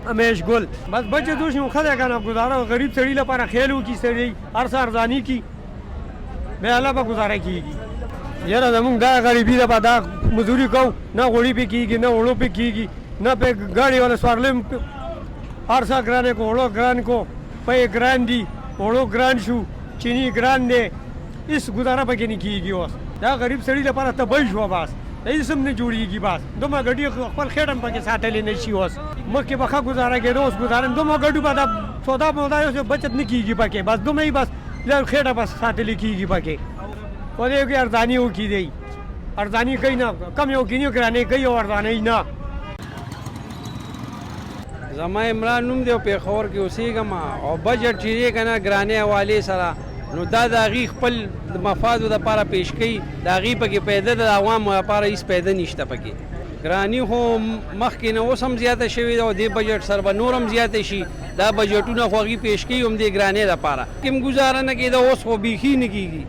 امیش ګل. بس بچت وشي نو ښه دی که نه، ګزاره غریب سړي لپاره خیال وکړي سړی، هر څه ارزاني کړي، بیا الله به ګزاره کېږي. یاره زمونږ دا غریبي ده، دا مزدوري کوو، نه غوړي پې کېږي، نه اوړو پې کېږي، نه پې ګاډي والا سوارلۍ، هر څه ګران کو، اوړو ګران کو، پی ګران دي، اوړو ګران شو، چینی ګران دی، هیڅ ګزاره پکې نه کېږي. اوس دا غریب سړي لپاره تبعی شوه، بس هیڅ هم نه جوړېږي. بس دومره ګډي خپل خېټه هم پکې ساتلی نه شي. اوس مخکې به ښه ګزاره کېده، اوس ګزاره دومره ګډو به دا سودا مودا یو بچت نه کېږي پکې. بس دومره یې بس لږ خېټه بس ساتلی کېږي پکې. خو دې کې ارزاني وکړي، دی ارزاني کوي نه، کم یو کینی ګرانې کوي او ارزاني نه. زما عمران نوم دی او پېښور کې اوسېږم. او بجټ چې دی که نه، ګرانۍ حوالې سره، نو دا د هغوی خپل مفادو دپاره پیش کوي، د هغوی پکې پیدا ده، د عوامو لپاره هیڅ پیدا نشته پکې. ګراني خو مخکې نه اوس هم زیاته شوې ده او دې بجټ سره به نور هم زیاته شي. دا بجټونه خو هغوی پیش کوي همدې ګرانۍ دپاره. کوم ګزاره نه کېده، اوس خو بیخي نه کېږي.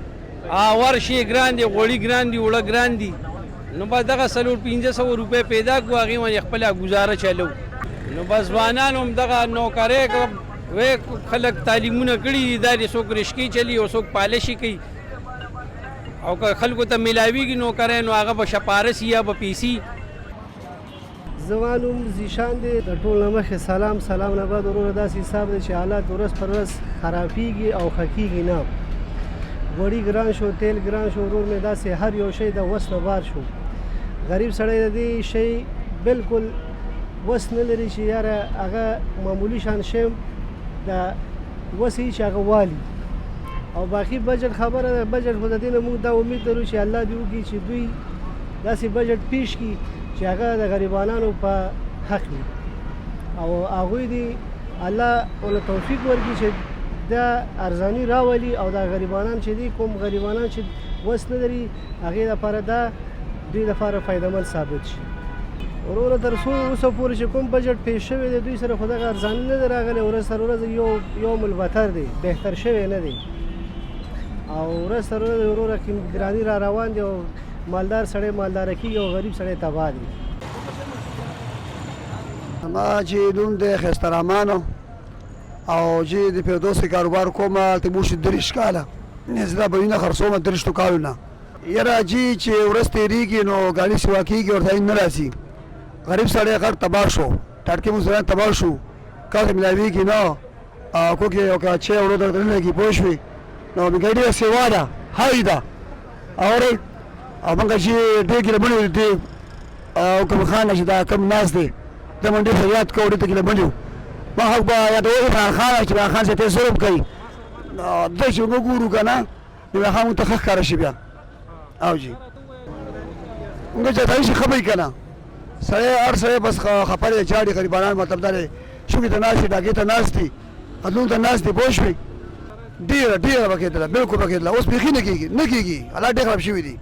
هر شی ګران دی، غوړي ګران دي، اوړه ګران دي. نو بس دغه 400-500 روپۍ پیدا کړو، هغې باندې خپله ګزاره چلو. نو بس ځوانان هم دغه نوکرۍ وې، خلک تعلیمونه کړي دي، دا دې څوک رشکې چلی او څوک پالشي کوي، او که خلکو ته میلاویږي نوکرۍ، نو هغه به شپارسي یا به پیسي. زما نوم ذیشان دی. د ټول نه مخکې سلام، سلام نه بعد وروره، داسې حساب دی چې حالات ورځ پر ورځ خرابېږي او ښه کېږي نه. غوړي ګران شو، تیل ګران شو ورور مې، داسې هر یو شی د وس نه بار شو. غریب سړی د دې شی بالکل وس نه لري چې یاره هغه معمولي شان شی د وسې چې هغه والي. او باقي بجټ خبره ده، بجټ خو د دې نه موږ دا امید لرو چې الله دې وکړي چې دوی داسې بجټ پیش کړي چې هغه د غریبانانو په حق وي، او هغوی دې الله ول توفیق ورکړي چې دا ارزاني راولي، او دا غریبانان چې دي، کوم غریبانان چې وس نه لري، هغې لپاره دا دوی لپاره فایدهمند ثابت شي. وروره، تر څو اوسه پورې چې کوم بجټ پیش شوی دی، دوی سره خو دغه ارزاني نه دی راغلی. ورځ تر ورځې یو یو ملبتر دی، بهتر شوی نه دی، او ورځ تر ورځې وروره ګراني را روان دی، او مالدار سړی مالدار کېږي او غریب سړی تباه دی. ما چې نوم دی خسته رحمان، او چې د فردوس کې کاروبار کوم، هلته مو شو 23 کاله زه دا بویونه خرڅوم، 23 کالو نه. یاره جي، چې ورځ تېرېږي نو ګاډي سوا کېږي، ورته نه راځي. غریب سړی غټ تباه شو، ټاټکي مزدوران تباه شو، کار ته ملاویږي نه، کوکې او که چې وړو درته نه لګي، پوه شوې؟ نو مې ډېره سیوا ده، های ده اورئ. او موږ چې ډېر ګیله من یو دې او کوم خان چې دا کوم ناست دی، د موږ ډېر فریاد کوو، ډېر ته ګیله من یو. ما خو به یادوو عمران خان چې عمران خان چې ظلم کوي، ده چې موږ ګورو که نه، عمران خان موږ ته ښه ښکاره شي بیا. او جي موږ چې تاسو شي خبرې که نه، سړی هر سړی بس خپه دی، چاړي غریبانان، مطلب دا دی شوکې ته ناست دي، ډاکې ته ناست دي، قتلونو ته ناست دي، پوه شوې؟ ډېره ډېره به کېدله، بالکل به کېدله. اوس بیخي نه کېږي، نه کېږي، حالات ډېر خراب شوي دي.